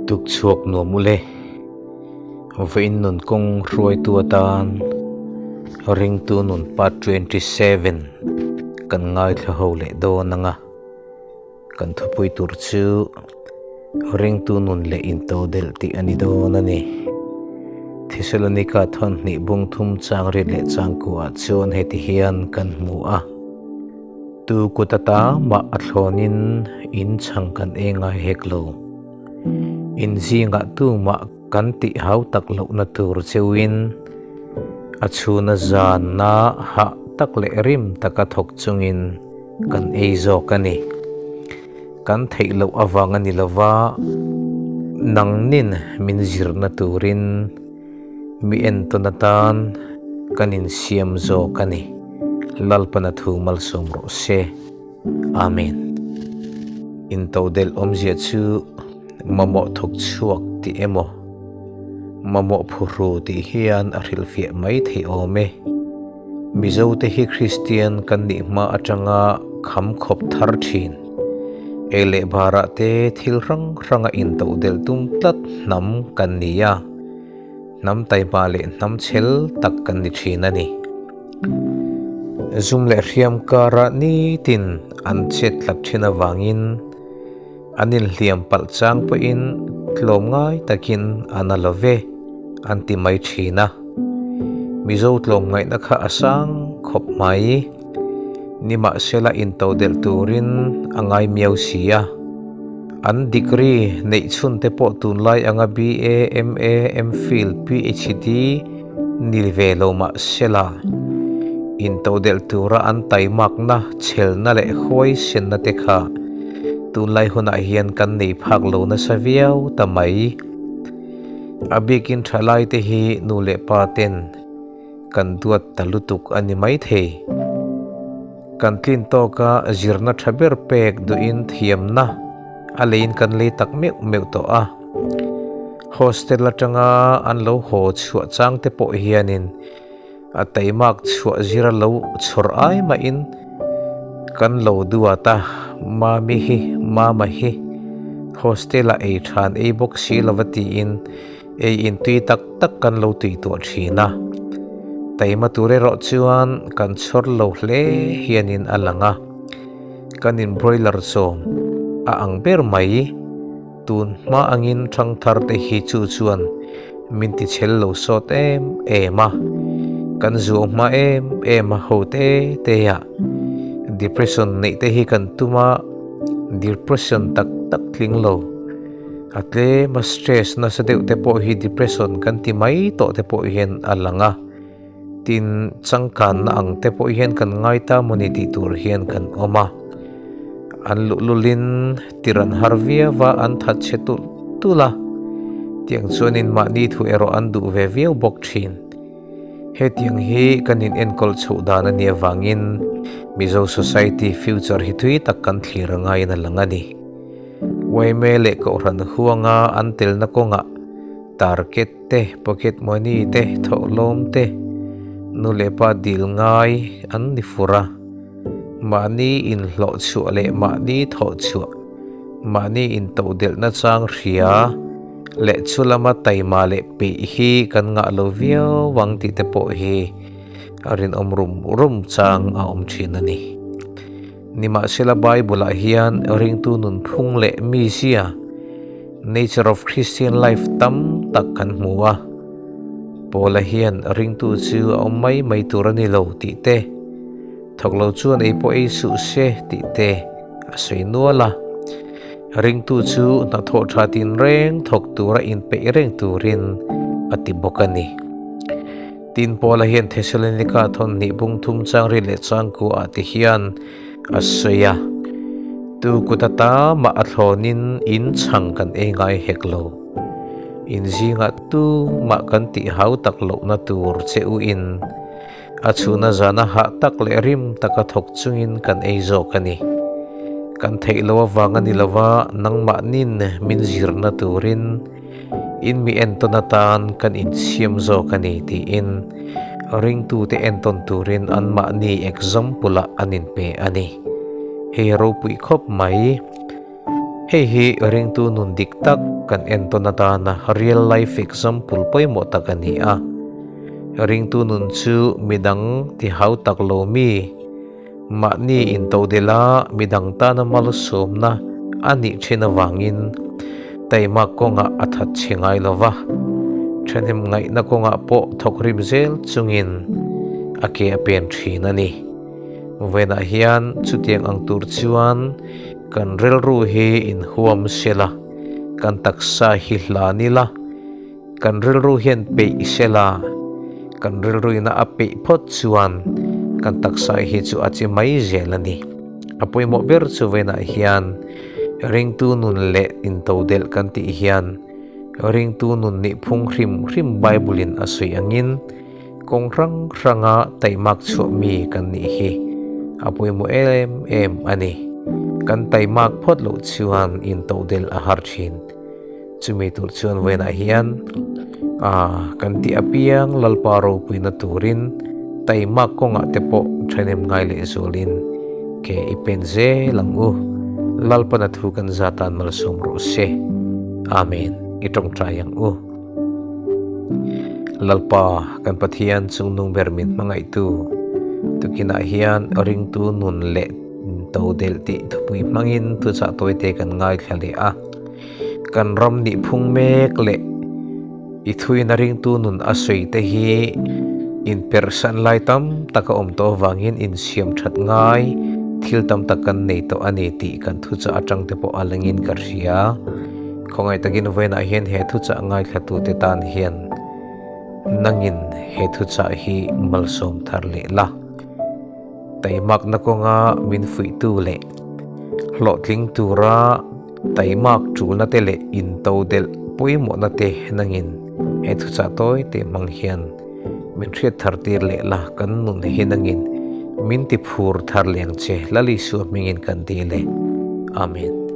Tukchhuak nuam ule, vawiin nun kawng hruaitu atan ringtu nun part 27 kan ngaithla ho leh dawn ang a, kan thupui tur chu ringtu nun leh intodelh tih a ni dawn a ni. Thesalonika thawn hnih bung thum chang riat leh changkuah chuan heti hian kan hmu a. Tu kut ata mah a thlawnin in chhang kan ei ngai hek lo. In zingah tumah kan tih hau tak lohna tur cheuhin a chhuna zanna hah tak leh rim taka thawk chungin kan ei zawk a ni. Kan theih loh avang a ni lova, nangnin min zirna turin Mi entawn atan kan insiam zawk a ni. Lalpana thu malsawm rawh se. Amen. Intodelh awmzia chu mamawh thawk chhuak tih emaw, mamawh phuhru tih hian a hrilhfiah mai theih awm e. Mizote hi Kristian kan nih hma atanga kham khawp thar thin. Ei leh barah te thil hrang hranga intodelh tum tlat hnam kan ni a. Hnam taima leh hnam chhel tak kan ni thin a ni. Zum leh hriam karah nitin an chet tlat thin avangin an inhliam palh chang pawhin tlawm ngai takin an a lo ve an ti mai thin a. Mizo tlawm ngaihna kha a sang khawp mai. Nimahsela intodelh turin a ngai miau si a. An degree neih chhun te pawh tunlai anga BA, MA, MPhil, PhD ni ve lo mah sela, intodelh tura an taimakna, chhelna leh huaisenna te kha tunlai hunah hian kan nei phak lo nasa viau ta mai. A bikin thalai te hi nu leh pa ten kan duat ta lutuk a ni maithei. Kan tlin tawka zirna tha ber pek duhin thiamna a leiin kan lei tak meuh meuh tawh a. Hostel atanga an lo haw chhuah chang te pawh hianin a taimak chhuah zira lo chhawr ai mahin kan lo duat a, Mami hi, Mama hi hostel-ah ei than ei bawk si lova tiin Ei intui tak tak kan lo tui tuah thin a, taima tur erawh chuan kan chhawr lo hle hianin a lang a, kan in broiler chawm a ang ber mai, tun hma angin thangthar te hi chu chuan min ti chhel lo sawt em em a, kan zuang hma em em a ho te te ah depression neih te hi kan tum a, depression tak tak tling lo. A tlem a stress nasa deuh te pawh hi depression kan ti mai tawh te pawh hian a lang a, tin changkanna ang te pawh hian kan ngai ta maw ni tih tur hian kan awm a, an luhlulin tir an har viau a, an that chhe tulh tulh a, tiang chuanin mahni thu erawh an duh ve viau bawk thin. Hetiang hi kan in enkawl chhoh dan a nih avangin Mizo society future hi thui tak kan thlir a ngaiin a lang a ni. Yma leh Kohhran huanga an telna kawngah target te, pocket money te, thawhlawm te, nu leh pa dil ngai an ni fur a. Mahni inhlawh chhuah leh mahni thawh chhuah, mahni intodelhna chang hria leh chu lama taima leh peih hi kan ngah lo viau ang tih te pawh hi a rinawm rum rum chang a awm thin a ni. Nimahsela Bible-ah hian ringtu nunphung leh mizia, nature of Christian life, tam tak kan hmu a. Paula hian ringtu chu a awm mai mai tur a ni lo tih te, thawk lo chuan ei pawh ei suh se tih te a sawi nual a. Ringtu chu hnathawh tha tinreng thawk tura inpeih reng turin a ti bawk a ni. Tin, Paula hian Thesalonika thawn hnih bung thum chang ri leh chang kuah ah te hian a sawi a, Tu kut ata mah a thlawnin in chhang kan ei ngai hek lo. In zingah tu mah kan tih hau tak lohna tur che u in a chhuna zana hah tak leh rim taka thawk chungin kan ei zawk a ni. Kan theih loh avang a ni lova nangmahnin min zirna turin In mi entawn atan kan insiam zawk a ni tiin ringtute entawn turin anmahni example-ah an inpe a ni. Hei a ropui khawp mai. Hei hi ringtu nun dik tak kan entawn atana real life example pawimawh tak a ni a. Ringtu nun chu midang ti hau tak lo mi, mahni intodelh a midang tana malsawmna a nih thin avangin taimak kawngah a that chhe ngai lo va, thahnem ngaihna kawngah pawh thawk rim zel chungin a ke a pen thin a ni. Vawiinah hian chutiang ang tur chuan kan rilru hi inhuam sela, kan taksa hi hlan ila, Kan rilru hian peih sela, kan rilruina a peih phawt chuan kan taksa hi chu a chi mai zel a ni. A pawimawh ber chu vawiinah hian ringtu nun leh intodelh kan tih hian ringtu nun nih phung hrim hrim Bible-in a sawi angin kawng hrang hranga taimak chhuah mi kan nih hi a pawimawh em em a ni. Kan taimak phawt loh chuan intodelh a har thin. Chumi tur chuan vawiinah hian ah kan tih apiang Lalpa ropuina turin taimak kawngah te pawh thahnem ngai leh zualin ke i pen zel ang u. Lalpana thu kan zatan malsawm rawh se. Amen. I tawngtai ang u. Lalpa kan Pathian chungnung ber min hmangaihtu tukinah hian ringtu nun leh todelh tih thupui hmangin thuchah tawite kan ngaithla leh a. Kan ram nih phung mek leh i thuin a ringtu nun a sawi te hi inperhsan lai tam tak a awm tawh avangin insiam that ngai thil tam tak kan nei tawh a ni tih kan thuchah atang te pawh a langin ka hria. Khawngaih takin vawiinah hian he thuchah ngaithlatute tan hian nangin he thuchah hi malsawm thar leh la. Taimakna kawnga min fuihtu leh hlawhtling tura taimak tulna te leh intodelh pawimawhna te nangin he thuchah tawi te hmang hian min hriat thar tir leh la kan nun hi nangin min ti phur thar leh ang che Lal Isua hmingin kan ti le. Amen.